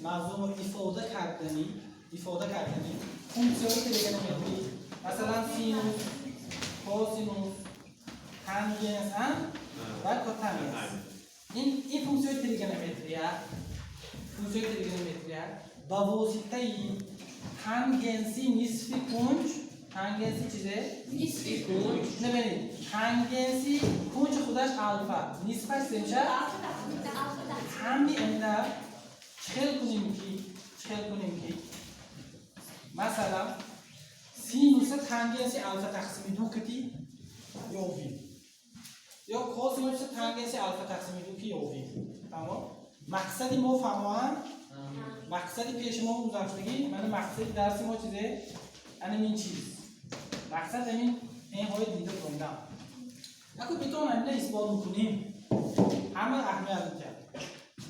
Мавзӯъ мо ифода кардани функсияҳои тригонометрӣ, масалан, синус, косинус, тангенс ва котангенс. Ин функсияҳои тригонометрия ба воситаи тангенси нисфи кунҷ, тангенси чизе? Нисфи кунҷ. Набинед, тангенси кунҷ худаш алфа, нисфаш се мешавад. Ҳами ина чӣ хел кунем, ки масалан, синуса тангенси алфа тақсими ду кати ёбем ё косинуса тангенси алфа тақсими ду ки ёбем. Тамом, мақсади мо фаҳмоам. Мақсади пеши мо гузаштагӣ, мана, мақсади дарси мо чизе, анамин чиз, мақсад ҳамин инҳои дида хондам. Ако битон ҳамина исбот мекунем, ҳама аҳамият мекард.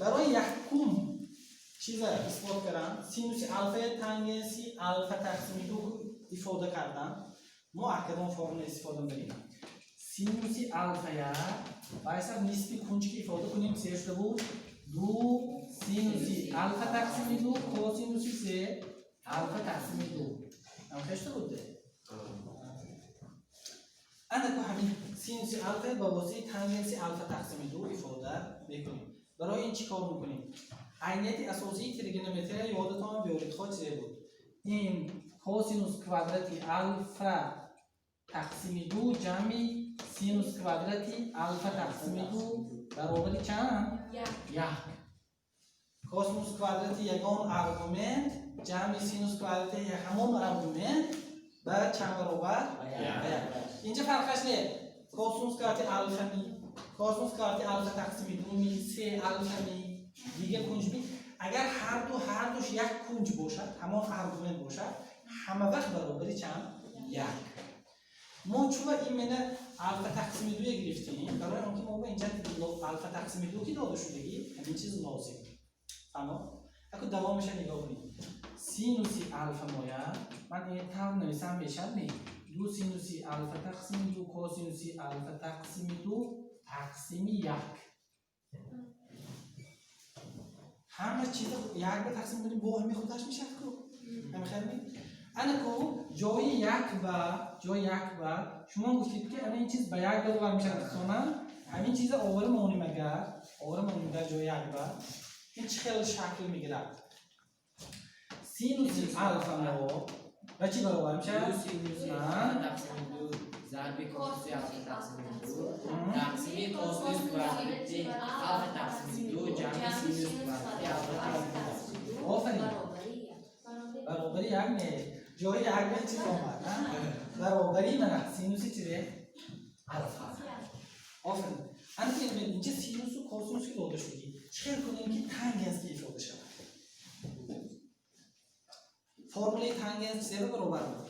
Барои якум чиза исбот кардан, синуси алфаи тангенси алфа тақсими ду ифода кардан, мо аз кадом формула истифода мебарем? Синуси алфая ба ҳисаб нисфи кунҷ ки ифода кунем, се шуда буд: ду синуси алфа тақсими ду косинуси се алфа тақсими ду. Ҳамхел шуда буд. Ана ку, ҳамин синуси алфа ба воситаи тангенси алфа тақсими ду ифода мекунем. Барои ин чӣ кор мекунем? Айнияти асосии тригонометрия ёдатон биёред, хо, чизе буд? Ин косинус квадрати алфа тақсими ду ҷамъи синус квадрати алфа тақсими ду баробари чанд? Як. Косинус квадрати ягон аргумент ҷамъи синус квадрати ҳамон аргумент ба чанд баробар? Ба як. Инҷа фарқаш не, косинус квадрати алфа ми, косинус квадрати алфа тақсими ду ми, се алфа ми, дигар кунҷ ми, агар ҳардуш як кунҷ бошад, ҳамон аргумент бошад, ҳама вақт баробари чанд? Як. Мо чува именно алфа тақсими дуе гирифтем? Барои он ки мо ба инҷа алфа тақсими ду ки дода шудагӣ, ҳамин чиз лозим. Фаҳмо? Ако давомаша нигоҳ кунед. Синуси алфа моя ман ин тавр нависам, мешавад не? Ду синуси алфа тақсими ду косинуси алфа тақсими ду тақсими як. Ҳама чиза як ба тақсим кунем, бо ҳами худаш мешавад ку. Ҳами хел ми? Ана ку, ҷои як ба шумо гуфтед, ки ана ин чиз ба як баробар мешавад. Сона ҳамин чиза овара монем, агар овара монем дар ҷои як ба, ин чӣ хел шакл мегирад? Синуси алфа мо ба чӣ баробар мешавад? Ду синуси алфа тақсими ду зарби косинуси алфа тақсими ду тақсими косинус квадрати алфа тақсими ду ҷамъи синус квадрати алфа тақсими ду. Офарин. Баробари як не, ҷои як ба чиз омад, баробари мана синуси чизе? Алфа. Офарин. Ана инҷа синусу косинус ки дода шудӣ, чӣ хел кунем, ки тангенс ки ифода шавад? Формулаи тангенс чизе баробар буд?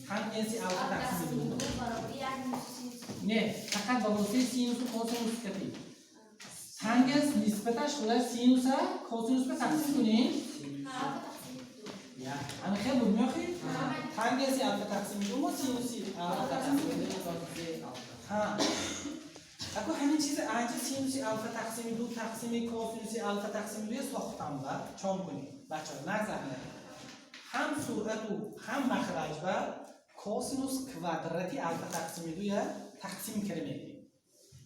Тангенси алфа тақсими ду. Не, фақат ба воситаи синусу косинус кати тангенс нисбаташ худаш синуса косинус ба тақсим кунем. Ана хел буд меохи? Тангенси алфа тақсими ду мо синуси алфа тақсими ду. Ҳа, ако ҳамин чизи анҷа синуси алфа тақсими ду тақсими косинуси алфа тақсими дуя сохтам ба чон кунем, бачаҳо, назар ҳам суръату ҳам махраҷ ба косинус квадрати алфа тақсими дуя тақсим кара мегирем.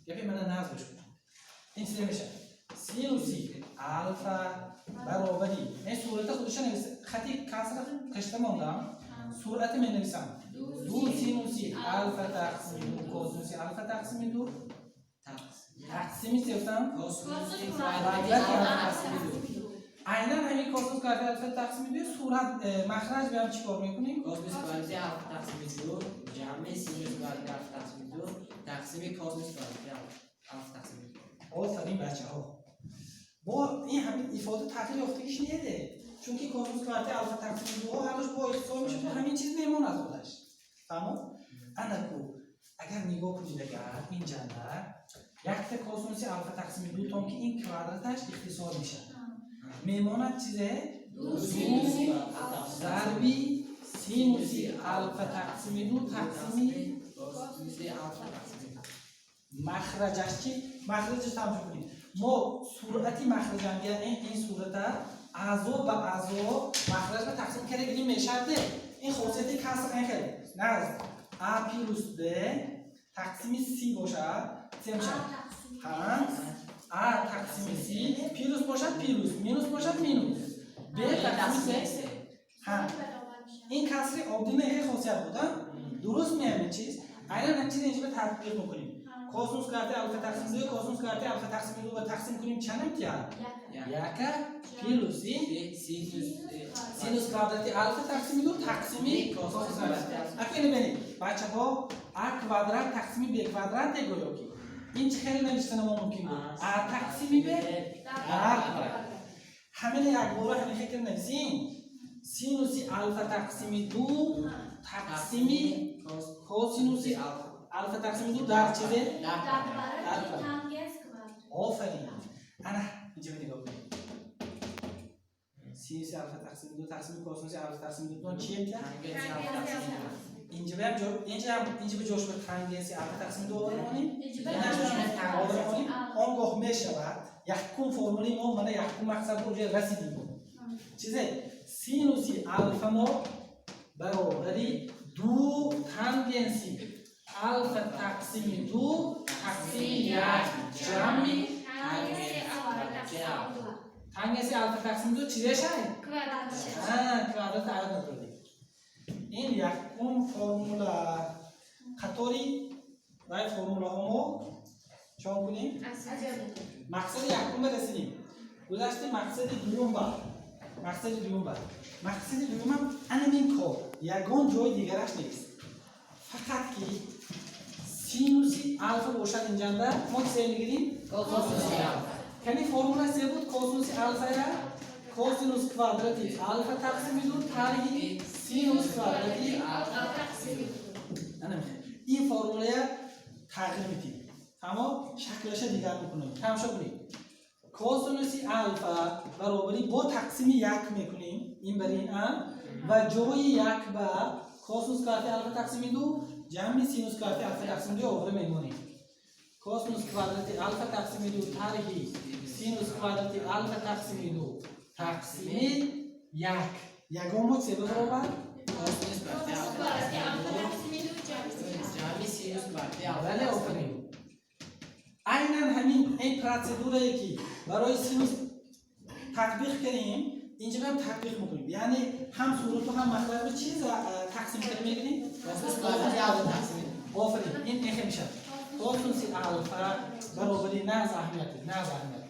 Гапи мана наз гӯш кунем. Ин чизе мешавад: синуси алфа баробари ин суръата худиша навис, хати касра кашта мондам, суръати менависам: ду синуси алфа тақсими ду косинуси алфа тақсими ду тақсими сефтам квадрати алфа тақсими ду. Айнан ҳамин косинус квадрати алфа тақсими ду сурат махраҷ биам чӣ кор мекунем? Косинус квадрати алфа тақсими ду ҷамъи синус квадрати алфа тақсими ду тақсими косинус квадрати алфа тақсими ду. Офарин, бачаҳо. Бо ин ҳамин ифода тағйир ёфтагиш неде, чунки косинус квадрати алфа тақсими дуҳо ҳардуш бо ихтисор мешавад, ҳамин чиз мемонад худаш. Фаҳмо? Ана ку, агар нигоҳ кунед, агар ин ҷанда якта косинуси алфа тақсими ду тон ки ин квадраташ ихтисор мешавад, мемонад чизе? Ду зарби синуси алфа тақсими ду тақсими косинуси алфа тақсими ду. Махраҷаш чи? Махраҷаш тамошо кунед. Мо суръати махраҷанга ин сурата Аъзо ба аъзо махраҷ ба тақсим карда гирим мешавад. Ин хосияти каср хел. На, а плюс б тақсими с бошад, се мешавад. Ҳа, а тақсими с плюс бошад плюс, минус бошад минус. Б тақсими с. Ҳа. Ин касри оддӣ не хосият буд, а? Дуруст меям ин чиз? Айнан ҳамин чиз инҷа татбиқ мекунем. Косинус квадрати алфа тақсим ду, косинус квадрати алфа тақсим ду ва тақсим кунем чанд имтиёз? Яка плюси синус синус квадрати алфа тақсими ду тақсими косинус квадрати. Ака ино бинед, бачаҳо, а квадрат тақсими б квадрат гӯё ки. Ин чӣ хеле навиштана мо мумкин буд? А тақсими б дар квадрат. Ҳамин якбора ҳамин хел нависем. Синуси алфа тақсими ду тақсими косинуси алфа тақсими ду дар чизе? Дар квадрат. Офарин. Ана, инҷа нигоҳ кунед. Синуси алфа тақсими ду тақсими косинуси алфа тақсими ду дон чием ки? Тангенси алфа тақсими ду. Инҷа ба ҷо, инҷа ҳам инҷа ба ҷош ба тангенси алфа тақсими ду оварда монем. Оварда монем. Он гоҳ мешавад якум формулаи мо, мана якум мақсад ба ҷои расидим. Чизе синуси алфа мо баробари ду тангенси алфа тақсими ду тақсими як ҷамъи тангенси алфа тақсими ду чизе шай? Ҳа, квадрат аёд надорем. Ин якум формула қатори вай формулаҳо мо чон кунем? Мақсади якум ба расидем. Гузашти мақсади дуюм ба. Мақсади дуюм ба. Мақсади дуюмам анамин кор. Ягон ҷои дигараш нест. Фақат ки синуси алфа бошад инҷанда мо чизе мегирем? Косинуси алфа. Кани формула се буд косинуси алфая косинус квадрати алфа тақсими ду тарҳи синус квадрати алфа тақсими ду. Ана мехоҳем. Ин формулая тағйир медиҳем. Фаҳмо? Шаклаша дигар мекунем. Тамошо кунед. Косинуси алфа баробари бо тақсими як мекунем, ин бар ин а ва ҷои як ба косинус квадрати алфа тақсими ду ҷамъи синус квадрати алфа тақсими ду овора мемонем. Косинус квадрати алфа тақсими ду тарҳи синус квадрати алфа тақсими ду тақсими як. Ягон мо се баробар? Косинус квадрати алфа тақсими ду ҷамъи синус квадрати алфа. Бале, офарин. Айнан ҳамин ин процедурае ки барои синус татбиқ кардем, инҷа ҳам татбиқ мекунем. Яъне ҳам сурату ҳам махраҷро чиз тақсим карда мегирем? Косинус квадрати алфа тақсими ду. Офарин, ин эхе мешавад. Косинуси алфа баробари на аҳамияти, на аҳамияти.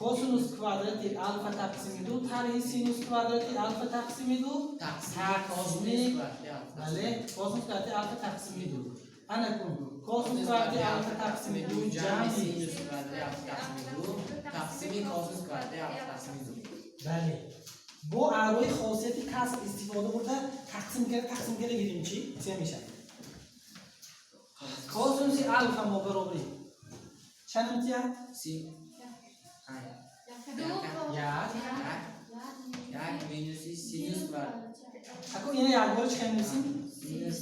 Косинус квадрати алфа тақсими ду тарҳи синус квадрати алфа тақсими ду тақсими косинус квадрати алфа. Бале, косинус квадрати алфа тақсими ду. Ана кун, косинус квадрати алфа тақсими ду ҷамъи ҷамъи синус квадрати алфа тақсими ду тақсими косинус квадрати алфа тақсими ду. Бале. Бо аълои хосияти каср истифода бурда тақсим карда гирем чӣ? Се мешавад. Косинуси алфа мо баробари чанд имтиёз? Син ай Як. як минуси синус квадрат. Ако ина якбора чӣ кам менависем? Синус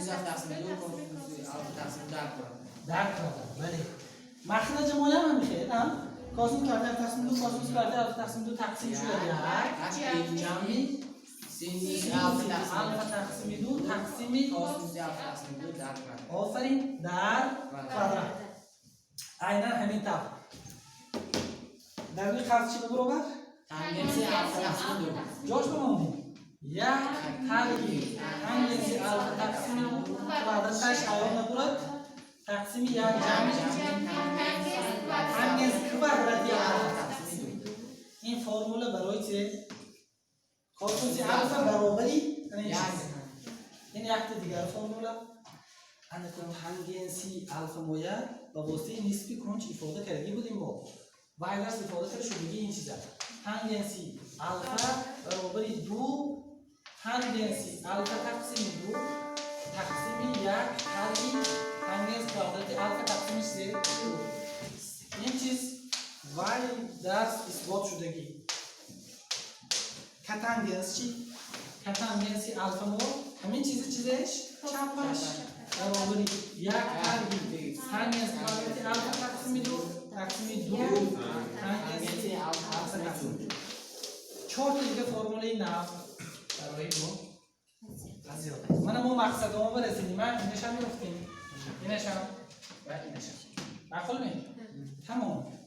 алфа тақсими ду косинуси алфа тақсими дар квадрат. Дар квадрат. Бале. Махраҷ моям ҳам мехед, а? Косинус квадрати алфа тақсими ду косинус квадрати алфа тақсими ду тақсим шуда як як ҷамъи синус алфа тақсими алфа тақсими ду тақсими косинуси алфа тақсими ду дар квадрат. Офарин, дар квадрат. Айнан ҳамин тавр. Дар рӯи қавс чӣ баробар? Тангенси алфа тақсими ду. Ҷош бимондем. Як тарҳи тангенси алфа тақсими ду квадраташ аён надорад тақсими як ҷамъи тангенс квадрати алфа тақсими ду. Ин формула барои че? Косинуси алфа баробари ана ин як чиз. Ин якта дигар формула. Ана кун тангенси алфа моя ба воситаи нисфи кунҷ ифода кардагӣ будем мо. Вайрас ифода карда шудагӣ ин чиза. Тангенси алфа баробари ду тангенси алфа тақсими ду тақсими як тарҳи тангенс квадрати алфа тақсими се ду. Ин чиз вай дарс исбот шудагӣ. Котангенс чӣ? Котангенси алфа мо ҳамин чизи чизеш чапаш баробари як тарҳи тангенс квадрати алфа тақсими ду тақсими ду тангенси алфа тақсими ду. Чорта дига формулаи нав барои мо зиёд аст. Мана, мо мақсадомо расидим. Инашам ёфтем, инашам ва инашам. Маъқул ме? Тамом.